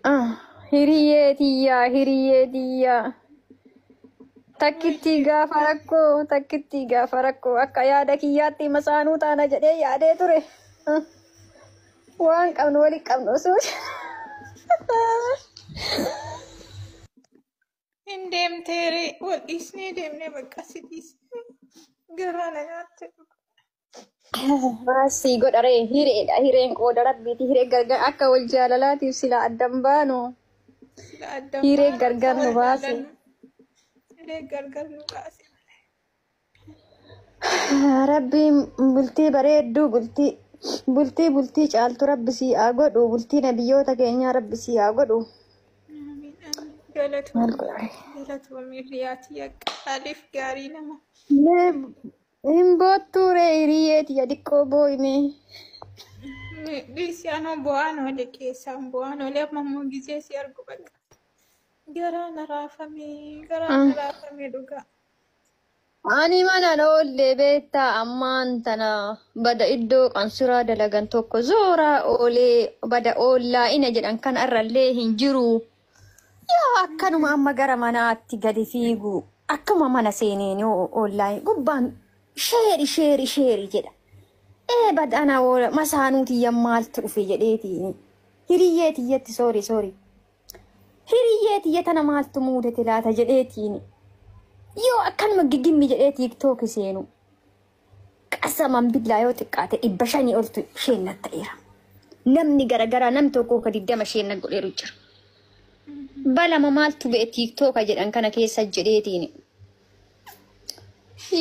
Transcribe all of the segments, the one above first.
Ah, hiriyyee tiyyaa, hiriyyee tiyyaa. Takkitti gaafa rakkoo, takkitti gaafa rakkoo akka yaada kiyyaatti masaanuu taana jedhee yaadee ture. Ah, waan qabnu waliin qabnu osoo. Hin deemteere wal dhiisnee deemnee bakka si dhiisnee garaa na nyaatte. Maasii godharee hireedha. Hireen qooda rabbiiti. Hiree gargar akka wal jaalalaatiif sila addan baanu. Sila addan Hiree baanu akka gargar nu wal baase. jaalannu. Hiree gargar nu baase malee. Rabbiin bultii bareedduu bultii bultii bultii caaltu rabbi sii haa godhu. Bultii nabiyyoota keenyaa rabbi sii haa godhu. Amiin amiin. Maal Galatoomii godharee? galatoomii hiriyaati qaaliif gaarii nama. Mee hin boottuu ree hiriyyee tiyya xiqqoo boo'imee. Dhiisi anoo bu'aan oole keessaan bu'aan oole amma immoo gizee si argu bakka. Garaa na raafamee garaa na raafamee dhugaa. Ani mana oollee beektaa ammaan tana bada iddoo qansuraa dalagan tokko zooraa oolee bada oollaa ina jedhan kana irrallee hin jiru. Yaa akkanuma amma gara manaatti gadi fiigu akkuma mana seeneen oollaa gubbaan sheeri sheeri sheeri jedha. Ee bada ana oola masaanuu tiyya maaltu dhufe jedheetiin hiriyyee tiyyatti soori soori hiriyyee tiyya tana maaltu muudate laata jedheetiin. Yoo akkanuma gigimmi jedhee tiiktook seenu qasaman billaa yoo xiqqaate 500 oltu isheen ta'eera. Namni garagaraa namni tokko ka 20 isheen godheeru jira. Balama maaltu ba'e tiiktooka jedhan kana keessa jedheetiin.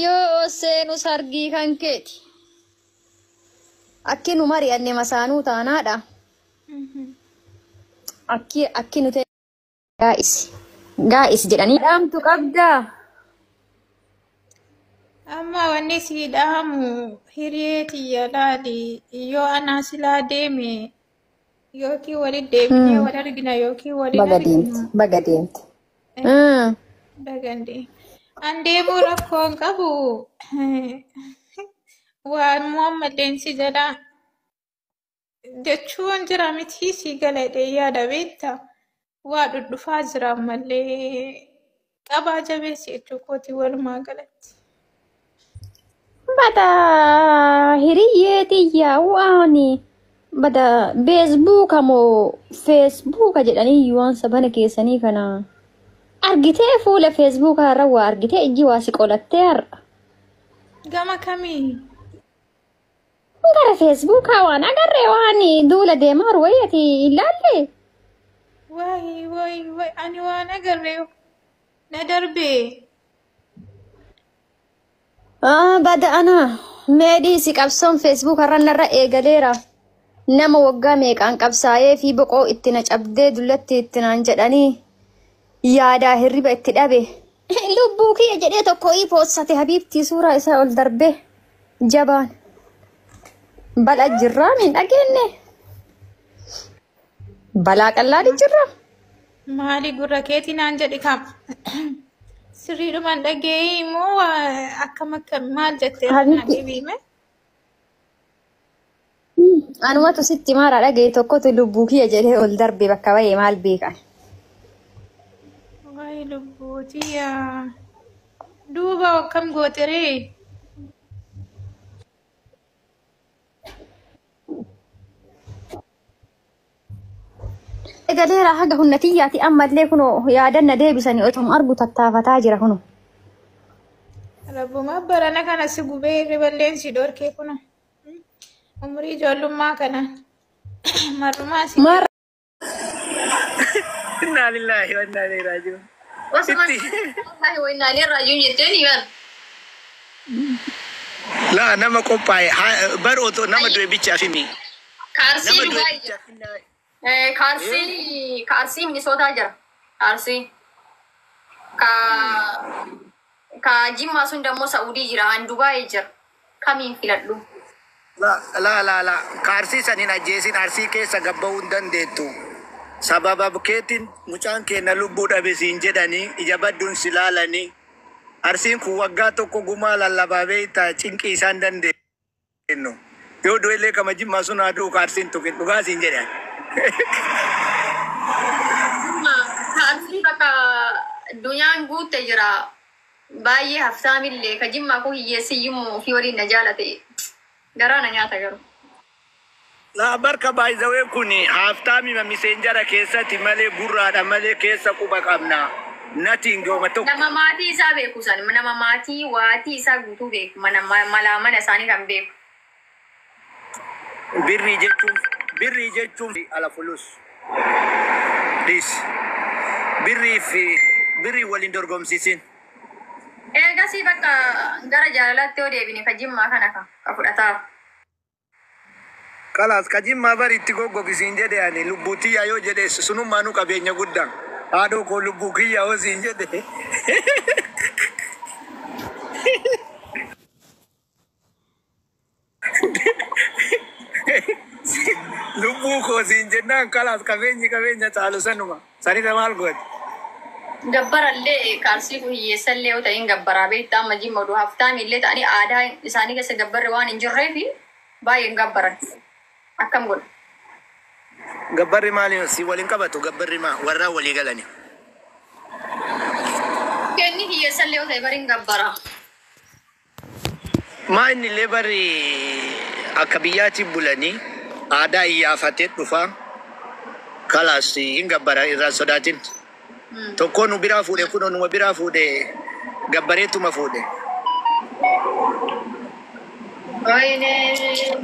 Yoo seenu sargii kan keeti. Akki nu mari'anne masaanuu taanaadha. Akki akki nu ta'e gaa'is. Gaa'is jedhanii dhaamtu qabdaa. Amma wanni sii dhahamu hiriyee tiyya laali yoo anaa silaa deeme yookiin walit deebinee wal argina yookiin waliin Baga deemte. arginu. Baga deemte. Bagandee. An deemuu rakkoo hin qabu. Waan ammalleen si jalaa jechuun jira miti si galadhee yaada beektaa. Waa dhudhufaa jira ammallee qabaa jabeessi jechuu kooti walumaa galatti. Bada hiriyyee tiyyaa waan bada beesbuuka moo feesbuuka jedhanii waan sabana keessanii kana argitee fuula feesbuukaa irra waa argitee ijji waa si qolattee har'a. Gama kamii? Gara feesbuukaa waan agarree waan duula deemaa jiru wayii ati ilaalle. Wayi wayi wayi ani waan agarree na darbee. Bada ana meedhii si qabsoon feesbuuka irra narra eegaleera. Nama waggaa meeqaan qabsaa'ee fi boqoo itti na cabdee dullatti itti naan jedhanii yaadaa hirriba itti dhabe. Lubbuu kiyya jedhee tokko poossate habiibtii suuraa isaa ol darbee jabaan. Bal'a jirraa min dhageenye. Balaa qallaadhi jirra. Maali gurra keetii naan jedhi kam? Sirriidhumaan dhageeyii moo akkam akkam maal jettee na Habiibti deebiime? Anumatu sitti maara dhagaye tokkotu lubbuu kiyya jedhee ol darbe bakka bahee maal beekan. Wayi lubbuutiyyaa. Duuba akkam gooteree? Eegaleera haga humna tiyyaati ammallee kunoo yaadanna deebisanii otuma argu tattaafataa jira kunoo. Rabbuma barana kana si gubee hirriballeen si dhorkee kuna. Umurii ijoollummaa kana marrumaa si Maal Innaa lillaahi wa innaa ilaihi raaji'uun. Osuma Itti. wallahi wa innaa ilaihi raaji'uun jetteeni bar. Laa nama qophaa'e bar otoo nama du'e bichaaf himi. Kaarsii Nama du'e Dubaay jira. bichaaf innaa. Kaarsii kaarsii Minisootaa jira. Kaarsii. Ka ka Jimmaa sun dammoo Saa'udii jira. An Dubaay jira. Kamiin filadhu? Laa laa laa laa kaarsii san hin ajjeesin arsii keessa gabba'uu hin dandeettu. Sababa keetiin mucaan keenya lubbuu dhabe siin jedhanii ija badduun si laalanii arsiin kun waggaa tokko gumaa lallabaa beektaa cinqii isaan dandeenyu. Yoo du'ellee kama jimmaa sun haa du'u kaarsiin tuqin dhugaa siin jedhan. Arsii bakka addunyaan guutte jira. Baay'ee haftaamillee ka jimmaa koo hiyyeessiyyummoo fi waliin na jaalate. Garaa na nyaata garuu. Laa barka baay'isawee kun haftaamima miseenjara keessatti malee gurraadha malee keessa quba qabna. Natiin gooma tokko. Nama maatii isaa beeku san nama maatii waatii isaa guutuu beeku mana malaa mana isaanii kan beeku. Birrii jechuun ala fulus. Dhiis. Birrii fi birrii waliin dorgomsiisin. Eegasii bakka gara jaalalaatti yoo deebine ka jimmaa kana ka fudhataa. Kalaas ka jimmaa bari itti goggogisiin jedhe ani lubbuu tiyyaa yoo jedhe sunummaanuu qabeenya guddaa. Haadhoo koo lubbuu kiyyaa yoo siin jedhe. Lubbuu koo siin jennaan kalaas qabeenyi qabeenya caalu sanuma. Sanirra maal gooti? Gabbarallee kaarsii kun hiyyeessallee yoo ta'in gabbaraa beektaa amma jimma oduu haftaamillee ta'anii aadaa isaanii keessa gabbarri waan hin jirreefi baay'ee hin gabbaran. Akkam godha? Gabbarri maali si waliin qabatu gabbarri maa warraa walii galani. Kenni hiyyeessallee yoo ta'e bari hin gabbara. Maa inni illee bari akka biyyaatti bulanii aadaa iyyaafatee dhufa. Kalaas hin gabbara irraa sodaatin. Tokko nu biraa fuudhe kunoo numa biraa fuudhe gabbareetuma fuudhe. Wayne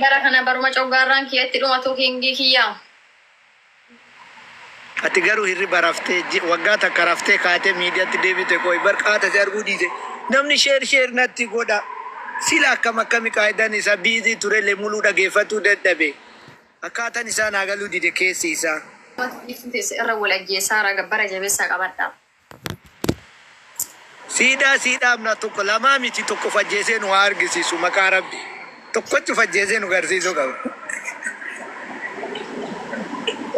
gara kana baruma coggaarraan kiyyatti dhumatu kingii kiyyaa. Ati garuu hirriba raftee waggaa takka raftee kaatee miidiyaatti deebite koo barqaata si arguu dhiise. Namni share share natti godha. Sila akkam akkami qaayidaan isaa busy turellee muluu dhageeffatuu dadhabe. Akkaataan isaa naa galuu dide keessi isaa. Irra wal ajjeesaa gabbara jabeessaa qabadha. Siidaa siidhaamna tokko lamaa miti tokko fajjeesee nu haa argisiisu maqaa rabbi. Tokkochu fajjeesee nu garsiisuu qaba.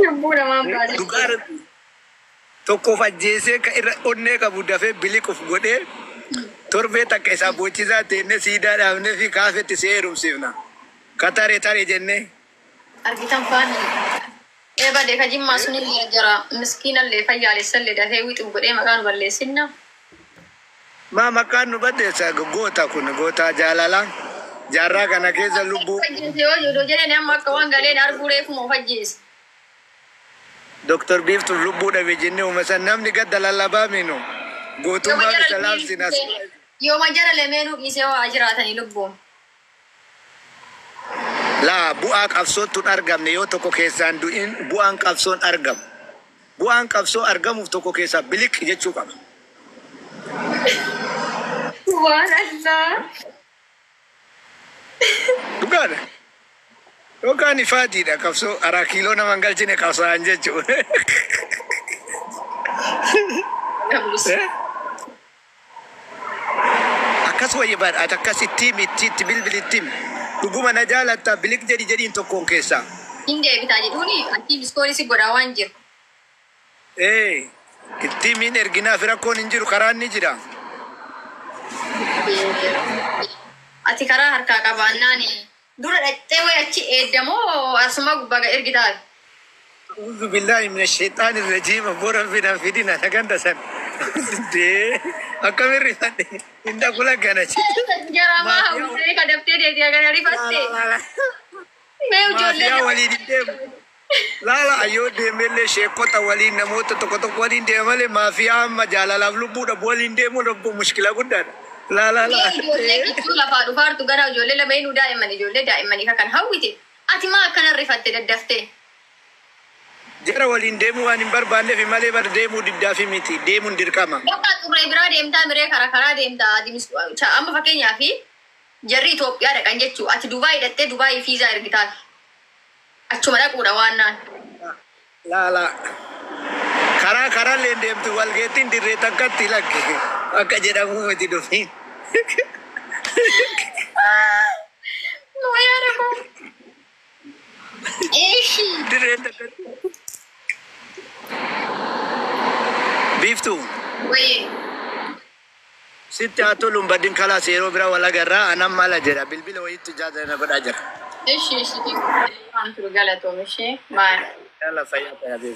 Lubbuu namaan baasee. Dhugaa rabbi. Tokko fajjeesee ka irra onnee qabu dafee biliquuf godhee torbee takka isaa boochisaa teennee siidaa dhaabnee fi kaafetti see heerumsiifna. Ka taree taree jennee. Argitan faani. Ee badee ka jimmaa sunillee jira miskiinallee fayyaalessallee dafee wixu godhee maqaa nu balleessinna. Maa maqaan nu baddeessa goota kun goota jaalalaa. Jaarraa kana keessa lubbuu. Fajjeese yoo jedhu jedheen amma akka waan galeen arguu reefuma of ajjeese. Doktor Biiftuuf lubbuu dhabe jennee uumama namni gadda lallabaa minu. Gootummaa isa laabsinas. Yooma jara lameenuu dhiisee waa jiraatanii lubbuun. Laa bu'aa qabsootu hin argamne yoo tokko keessaan du'in bu'aan qabsoon argamu. Bu'aan qabsoo argamuuf tokko keessaa biliq jechuu qaba. Waan Allah. Dhugaadha. Yookaan ifaatiidha qabsoo araa kiiloo nama hin galchine qabsaa'an jechuudha. Eh? Akkas wayya badhaate akkas itti himi itti itti bilbili itti himi. Dhuguma na jaalatta biliq jedhi jedhiin tokkoon keessaa. Hin deebitaa jedhuuni ati biskoorii si godhaa waan jiru. Ee itti himiin erginaaf rakkoon hin jiru karaan ni jira. Ati karaa harkaa qabaannaan dura dhaqxee wayi achi eeddamoo asuma gubbaa ergitaa. أعوذ بالله من الشيطان الرجيم bora fina fidina naganda san dee akkamiin rifadhe inda kula gana Jaramaa hawwisee ka daftee deebi'a kana rifatte. Mee ijoollee Maafiyaa waliin hin deemu. Laala ayyoo deemellee sheekota waliin namoota tokko tokko waliin deema malee maafiyaa amma jaalalaaf lubbuu dhabu waliin deemu lubbuu mushkila guddaadha. Laala Mee laa. ijoollee gidduu lafaa dhufaartu gara ijoollee lameenuu daa'imman ijoollee daa'immanii kan hawwite. Ati maa akkana rifatte daddaftee? Jara waliin deemuu waan hin barbaanneef malee bar deemuu diddaafi miti deemuun dirqama. Bakka xurree biraa deemtaa miree karaa karaa deemtaa ati amma fakkeenyaaf jarri Itoophiyaa dhaqan jechuu ati Dubaayii dhaqxee Dubaayii fiizaa ergitaa achuma dhaquudha waan naan. Laala karaa karaallee deemtu walgeettiin dirree takkatti lakke akka jedhamu miti dhufiin. Noo yaada koo. Eeshi. Dirree takkatti. Biiftuu. Wayee. Sitti haa toluun badin kalaas yeroo biraa wal agarraa anan mala jedha bilbila wayiitti jaatana godhaa jira. Eshi eshi. Waan turu galatoom ishee. Maal. Yalla fayyaa ta'aa.